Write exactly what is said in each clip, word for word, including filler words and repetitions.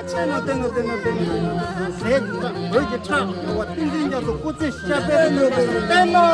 ཆེ་ན་བསྟན་ནོ་བསྟན་ནོ་བསྟན་ནོ། ཟས་ཀྱི་བོད་ཀྱི་ཁྲག་འགྲོ་བ་ཏིང་འཛིན་རྒྱ་མཚོ་སྐུ་ཚེ་ཞབས་པད་བརྟན་ནོ།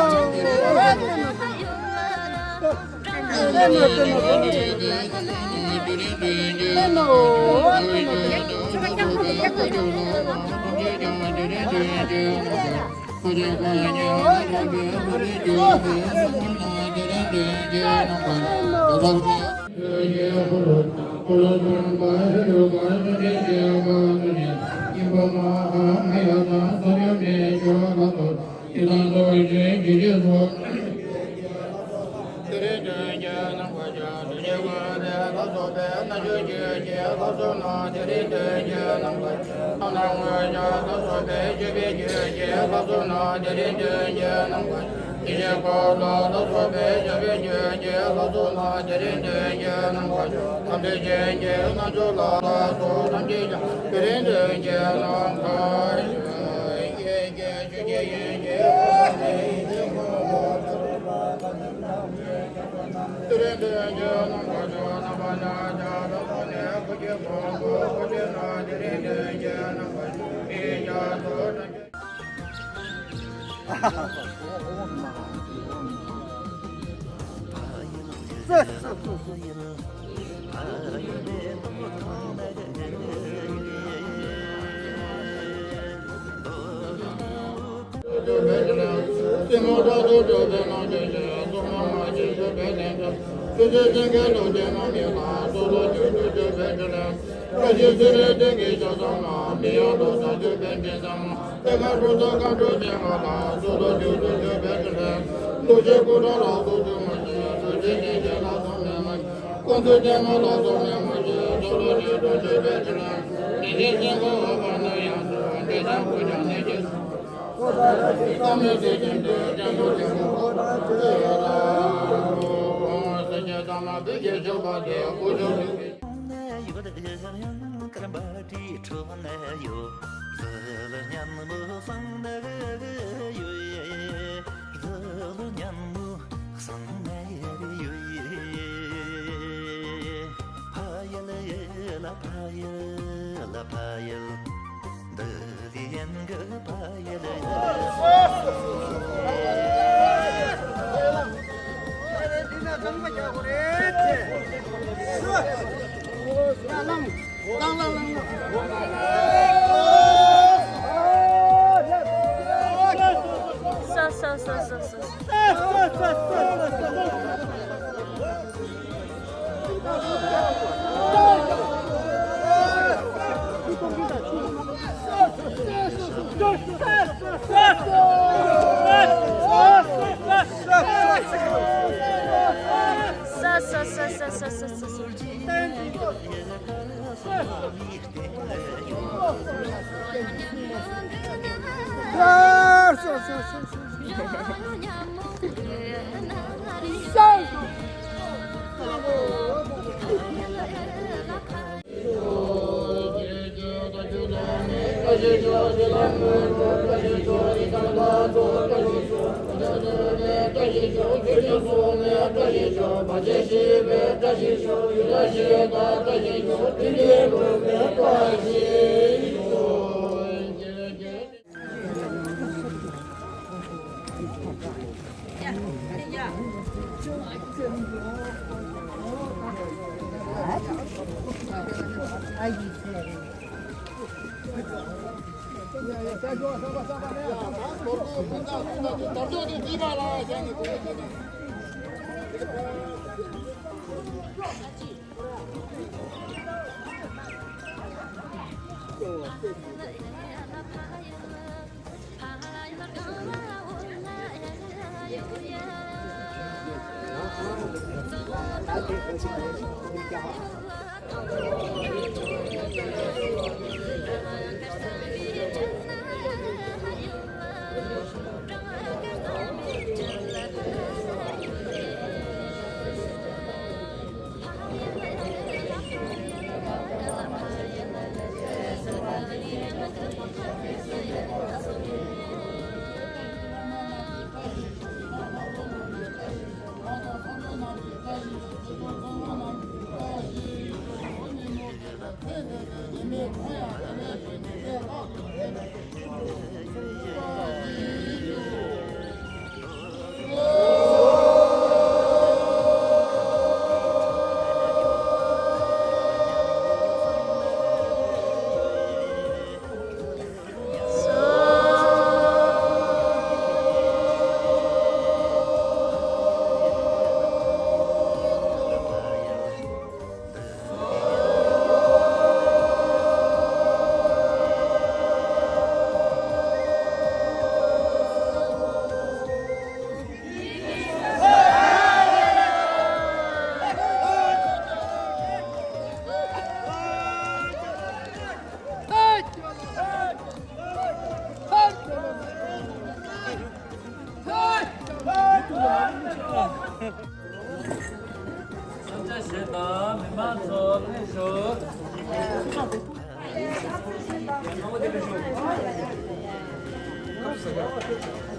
བསམ་འཆར་བཞེས་དང་མི་མང་ཚོ་ཕེབས་ཤོག་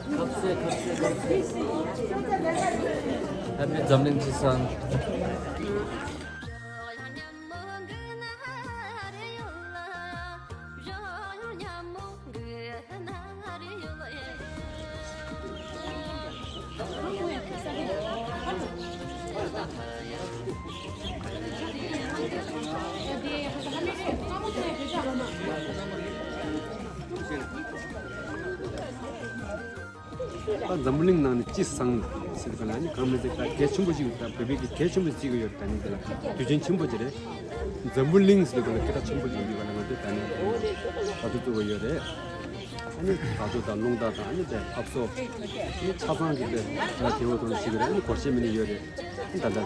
ཁ་ཟས་ཁ་ཟས་ཁ་ཟས། Happy འཛམ་གླིང་སྤྱི་བསང་། ད་འཛམ་བུ་གླིང་ནང་ནས་སྤྱི་བསང་ཟེར་ག་ལ་ནི་གང་མི་ཟེར་ད་གལ་ཆེན་པོ་ཞིག་ད་བོད་པའི་གི་གལ་ཆེན་པོ་བརྩི་གི་ཡོད། ད་ནི་འདི་ལ་དུས་ཆེན་ཆེན་པོ་ཅིག་རེད། འཛམ་བུ་གླིང་ཟེར་ག་ལ་སྐད་གྲགས་ཆེན་པོ་ཅིག་འདི་ག་ལ་ང་ཚོ་ད་ནི་ད་དུ་བཙུགས་པ་ཡོད་རེད། ཨ་ནི་ད་ཚོ་དང་རླུང་རྟ་དང་ཨ་ནི་དེ་ཕབ་སོ་ཨ་ནི་ཆ་ཚང་གི་དེ་ད་དེ་འོ་དོ་ཞིག་རེད། ཨ་ནི་སྒོར་གཞས་མི་ནི་ཡོད་རེད། ད་ལྟ་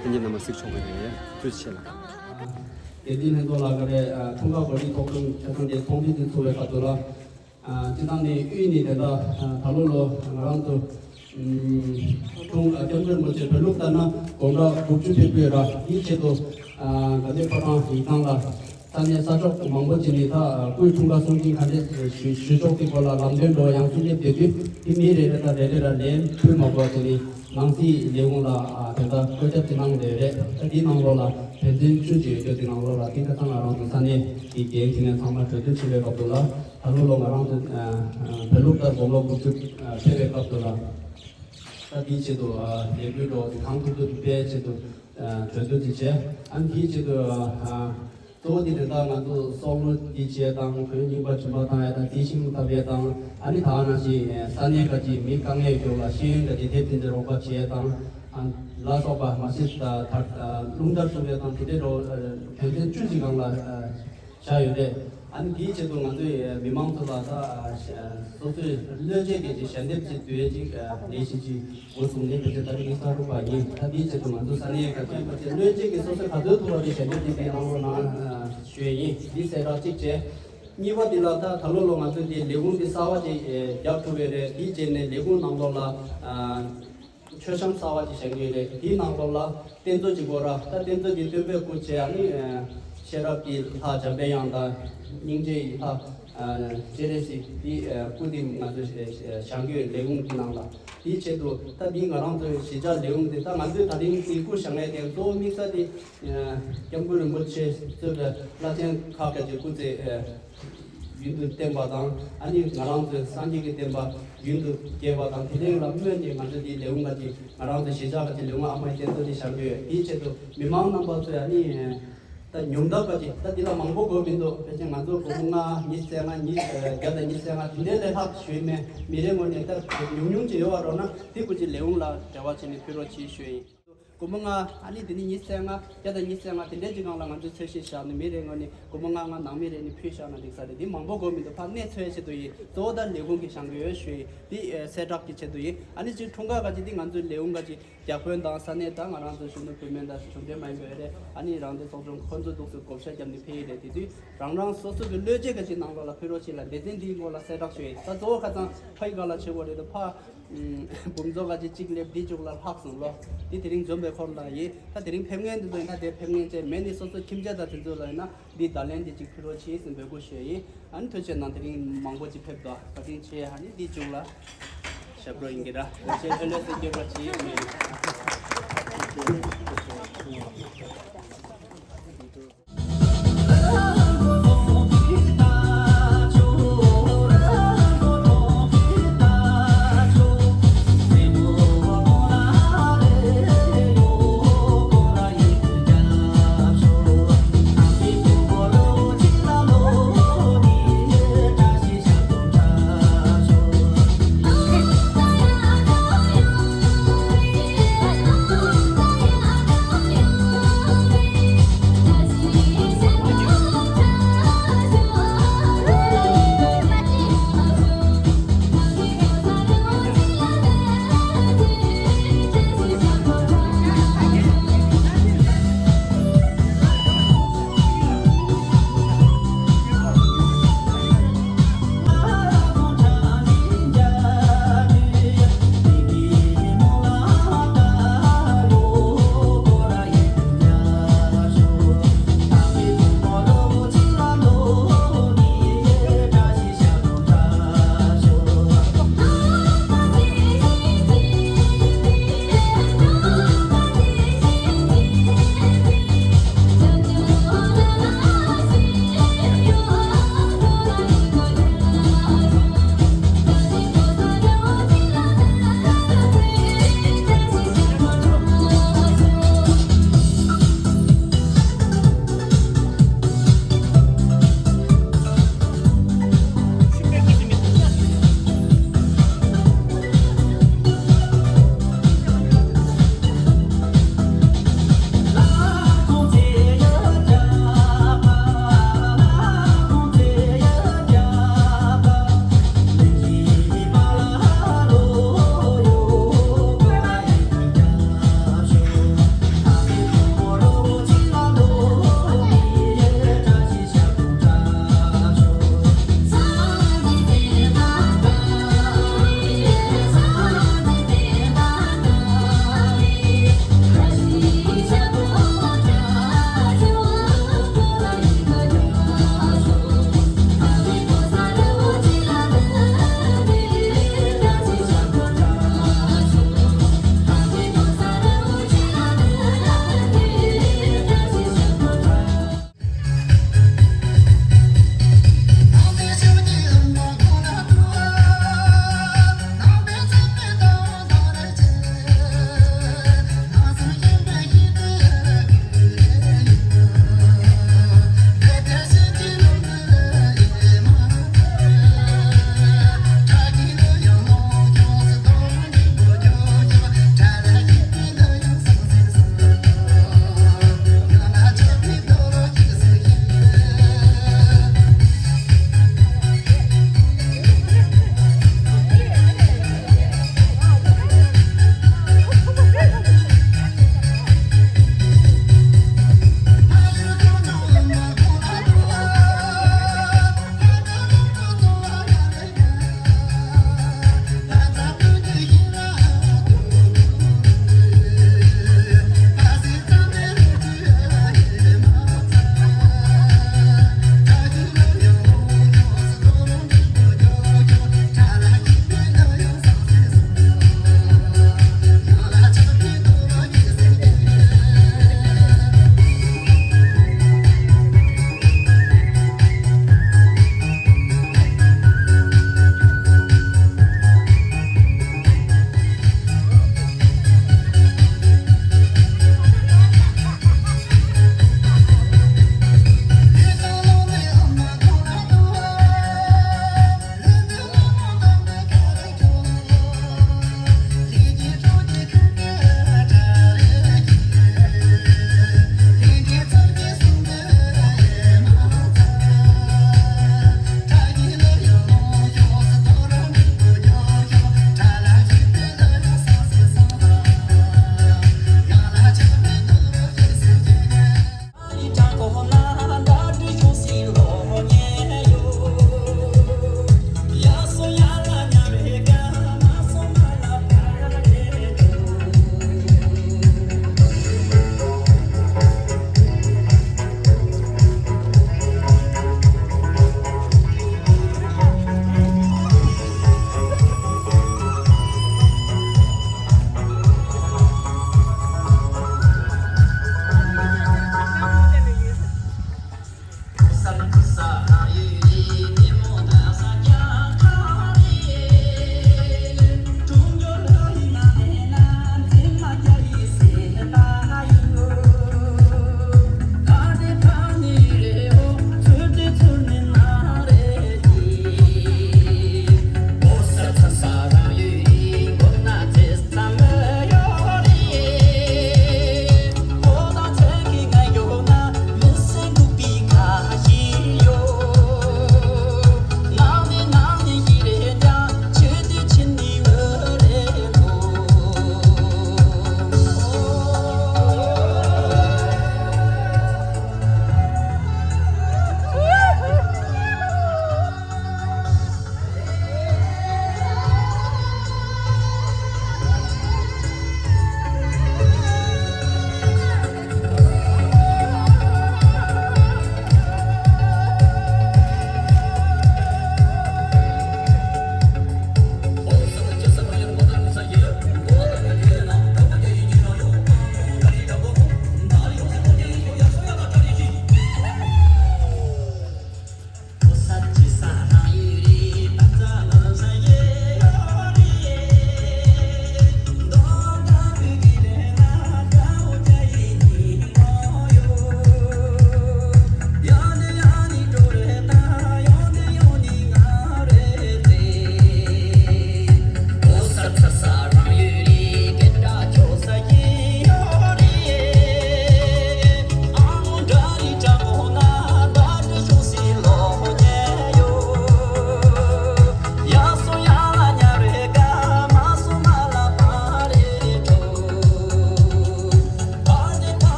དེ་ཉིད་རྣམ་པ་གཟིགས་ཆོག་གི་རེད། ཐུགས་རྗེ་ཆེ་ལགས། དེ་དུས་ལྷན་ཚོགས་ལ་ག་རེ་འཁྲུངས་སྐར་གོ་སྒྲིག་ཚོགས་ཆུང་ཆ་ཚང་དེ་ཚོགས་འདུ་དེ་ཚོགས་པའི་སྐབས་སུ་ལ། སྤྱི་བཏང་ནས་དབུས་ནས་དེ་འདྲ་ད་ལོ་ལོ་ང་རང་ཚོ་ཁྲུང་སྐྱབས་མགོན་རིན་པོ་ཆེ་བོད་ལུགས་ལྟར་ན་དགུང་གྲངས་དགུ་བཅུ་ཕེབས་ཀྱི་ཡོད་ར། དེའི་ཆེད་དུ་ག་ཚོད་ཕོ་བྲང་ཡིག་ཚང་ལ་ས་གནས་ས་ཕྱོགས་མང་པོ་ཅིག་ནས་ད་སྐུའི་འཁྲུངས་སྐར་གསུང་འཕྲིན་ག་འདྲས་ཞུ་ཞུ་ཕྱོགས་ཀྱི་སྐོར་ལ་ལམ་སྟོན་འགྲོ་ཡང་སུ་སླེབས་བསྡད་དུས་དེ་མི་རེ་རེ་དང་རེ་རེ་ལ་ལན་ཕུལ་མ་དགོས་བྱས་ནས་ནང་སྲིད་ལས་ཁུངས་ལ་དེ་འདྲ་བཀོད་ཁྱབ་ཅིག་གནང་བསྡད་རེད། ད་དེའི་ནང་ལོགས་ལ་དོན་ཚན་བཅུ་ཅིག་ཡོད་རྒྱུ་དེ་ནང་ལོགས་ལ་དེ་ཁ་སང་ང་རང་ཚོ་ས་གནས་ཀྱི་འགན་འཁྱེར་མཁན་ཚང་མ་གྲོས་བསྡུར་བྱེད་པའི་སྐབས་སུ་ལ། ད་ལོ་ལོ་ང་རང་ཚོ་བོད་ལུགས་ལྟར་དགུང་ལོ་དགུ་བཅུ་ཕེབས་པའི་སྐབས་སུ་ལ། ད་དེའི་ཆེད་དུ་ལས་འགུལ་འགྲོ་དེ་གང་ཐུབ་ཐུབ་སྤེལ་ཆེད་དུ་གྲོས་བསྡུར་དེ་བྱས། ཨ་ནི་དེའི་ཆེད་དུ་གཙོ་བོ་དེ་དེ་དག་ང་ཚོ་སྲོག་བླུ་དེ་བྱས་དང་བོད་རྙིང་པ་སྦྱིན་པ་བཏང་ཡ་དང་དེ་ཤིང་བཏབ་ཡ་དང་ཨ་ནི་ད་ནང་བཞིན་ས་གནས་ཁག་གི་མི་དཀའ་ངལ་ཡོད་ལ་ཤེས་ཡོན་ག་དེ་དེབ་དེ་འདྲ་རོགས་པ་བྱས་དང་ལ་སོགས་པ་མ་ཤེས་ད་རླུང་རྟ་བཙུགས་ཡ་དང་དེ་འདྲའི་རོགས་དོན་ཚན་བཅུ་གཅིག་སྒང་ལ། བཞག་ཡོད་རེད། ཨ་ནི་དེའི་ཆེད་དུ་ང་ཚོས་མི་མང་ཚོ་ལ་ད་སོ་སོའི་བློས་བྱས་ཀྱི་ཅིག་ཞལ་འདེབས་ཅིག་བསྡུས་ཅིག་ལས་གཞི་ཅིག་འགོ་བཟུང་ནས་ཕལ་ཆེར་ད་རིང་ཉི་ཤུ་རྩ་དྲུག་པ་ཡིན། ད་དེའི་ཆེད་དུ་ང་ཚོ་ས་གནས་ཁག་གིས་ཕལ་ཆེར་བློས་བྱས་ཀྱི་སོ་སོའི་ག་ཚོད་ཐུབ་པ་དེ་ཞལ་འདེབས་ཅིག་དེ་གནང་རོགས་གནང་ཞུ་ཡས་ཡིན། འདི་གསལ་བསྒྲགས་གཅིག་བྱས། གཉིས་པ་འདི་ལ་ད་ད་ལོ་ལོ་ང་ཚོས་འདི་ལས་ཁུངས་འདི་གསར་བ་ཅིག་རྒྱག་ཐུབ་པ་རེད། དེའི་རྗེས་ནས་ལས་ཁུངས་ནང་ལོགས་ལ། མཆོད་བཤམས་གསར་བ་ཅིག་བཞེངས་ཀྱི་རེད། དེའི་ནང་ལོགས་ལ་རྟེན་གཙོ་ཅིག་དགོས་ར། ད་རྟེན་གཙོ་དེ་སྟོན་པའི་སྐུ་བྱས་ཨ་ནི་ཤེས་རབ་ཀྱི་ལྷ་འཇམ་པའི་དབྱངས་དང་སྙིང་རྗེ་ཡི་ལྷ་སྤྱན་རས་གཟིགས་དེ་སྐུ་དེ་ང་ཚོས་བཞེངས་ཀྱི་ཡོད། ལས་ཁུངས་དེ་ནང་ལ་དེའི་ཆེད་དུ་ད་དེ་ང་རང་ཚོའི་གཞིས་ཆགས་ལས་ཁུངས་དེ་ད་ང་ཚོས་ད་རིང་དེ་སྐུ་བཞེངས་ཡས་དེ་གཙོ་བོ་དམིགས་བསལ་དེ་སྐྱབས་མགོན་རིན་པོ་ཆེ་གཙོས་པའི་བླ་ཆེན་ཁག་ཁག་ཅིག་སྐུ་ཚེ་རྒྱུན་དུ་བརྟན་པ་དང་ཨ་ནི་ང་རང་ཚོའི་སངས་རྒྱས་ཀྱི་བསྟན་པ་རྒྱུན་དུ་སྐྱེས་པ་དང་དེ་རིང་ལ་སྨོན་ནས་ང་ཚོ་འདིའི་ལས་ཁུངས་ཁག་གི་ང་རང་ཚོའི་གཞིས་ཆགས་ཁག་གི་ལས་ཁུངས་ཨ་མའི་རྟེན་གཙོ་དེ་བཞེངས་ཀྱི་ཡོད། དེའི་ཆེད་དུ་མི་མང་རྣམ་པ་ཚོས་ཨ་ནི་ ད་ཉུང་མཐའ་ག་ཅིག་ད་འདི་ལ་མང་པོ་དགོས་མི་འདུག་ཕལ་ཆེར་ང་ཚོ་སྒོར་མོ་ལྔ་ཉི་ཤུ་རྩ་ལྔ་ཉི་བརྒྱ་དང་ཉི་ཤུ་རྩ་ལྔ་དེ་འདྲའི་ལས་ལྷག་ཞུས་མེད། མི་རེ་ངོས་ནས་ད་ཉུང་ཉུང་ཅིག་ཡོད་པ་རོགས་ན་དེ་ཀུ་ཅིག་ལས་ཁུངས་ལ་འབྲེལ་བ་བྱས་ནས་ཕུལ་རོགས་གྱིས་ཞུ་ཡིན། སྒོར་མོ་ལྔ་ཨ་ནི་དེ་ནི་ཉི་ཤུ་རྩ་ལྔ་བརྒྱ་དང་ཉི་ཤུ་རྩ་ལྔ་དེ་འདྲའི་ཅིག་སྒང་ལ་ང་ཚོས་ཚོད་བཤེར་བཞག་ནས་མི་རེ་ངོས་ནས་སྒོར་མོ་ལྔ་ལྔ་ནང་མི་རེ་ནས་ཕུལ་བཞག་ན་འགྲིག་ས་རེད། དེ་མང་པོ་དགོས་མི་འདུག་ཕར་གནས་ཚུལ་ཆེད་དུ་ཡིན། གཙོ་བོ་ད་ལས་ཁུངས་ཀྱི་བྱ་འགུལ་ཞུ་ཡིན། དེ་གསལ་བསྒྲགས་ཀྱི་ཆེད་དུ་ཡིན། ཨ་ནི་ཅིག་འཁྲུངས་སྐར་ག་ཅིག་དེ་ང་ཚོའི་ལས་ཁུངས་ག་ཅིག་བརྒྱ་དཔོན་དང་ས་གནས་དང་ང་རང་ཚོ་གཞོན་ནུ་བུད་མེད་དང་གཞུང་འབྲེལ་མ་ཡིན་པའི་རེད། ཨ་ནི་རང་བདེན་ཚོགས་ཆུང་ཁོ་ཚོ་འདུག་སེ་བགོ་བཤའ་བརྒྱབ་ནས་ཕེབས་ཡས་རེད། དེ་དུས་རང་རང་སོ་སོ་གི་བློས་བྱས་ག་ཅིག་ནང་ལོགས་ལ་ཕུལ་རོགས་བྱེད་ལ་སྡེ་ཚན་འདིའི་ངོས་ལ་གསལ་བསྒྲགས་ཞུ་ཡས། ད་གཙོ་བོ་ཁ་སང་ཕ་ཡི་ག་ལ་བྱེད་དགོས་རེད། ད་ཕ་འབུམ་ཚོགས་ག་ཅིག་གཅིག་སླེབས་འདི་བཅུག་ལ་ལྷག་སོང་ལོ། འདི་དེ་རིང་འཛོམས་པའི་ཁོར་ལ་ཡིན། ད་དེ་རིང་ཕེབས་མཁན་འདི་ཚོ་ཡིན་ན་དེ་ཕེབས་མཁན་བཅས་མེད་ནི་སོ་སོ་ཁྱིམ་བཅས་དང་དེ་ཚོ་ལ་ཡིན་ན་འདི་བརྡ་ལན་དེ་ཅིག་ཕུལ་རོགས་བྱེད་ཟེར་འབོད་སྐུལ་ཞུ་ཡས་ཡིན། ཨ་ནི་ཐུགས་རྗེ་གནང་། དེ་རིང་མང་པོ་ཅིག་ཕེབས་དོ་བཀའ་དྲིན་ཆེ། ཨ་ནི་འདི་བཅུག་ལ་ཞབས་བྲོ་ཡིན་གྱི་ར་ལོ་ཆེ་ལྷོད་ལྷོད་ཟེར་སྐྱོར་བ་བྱེད་ཡས་མེད།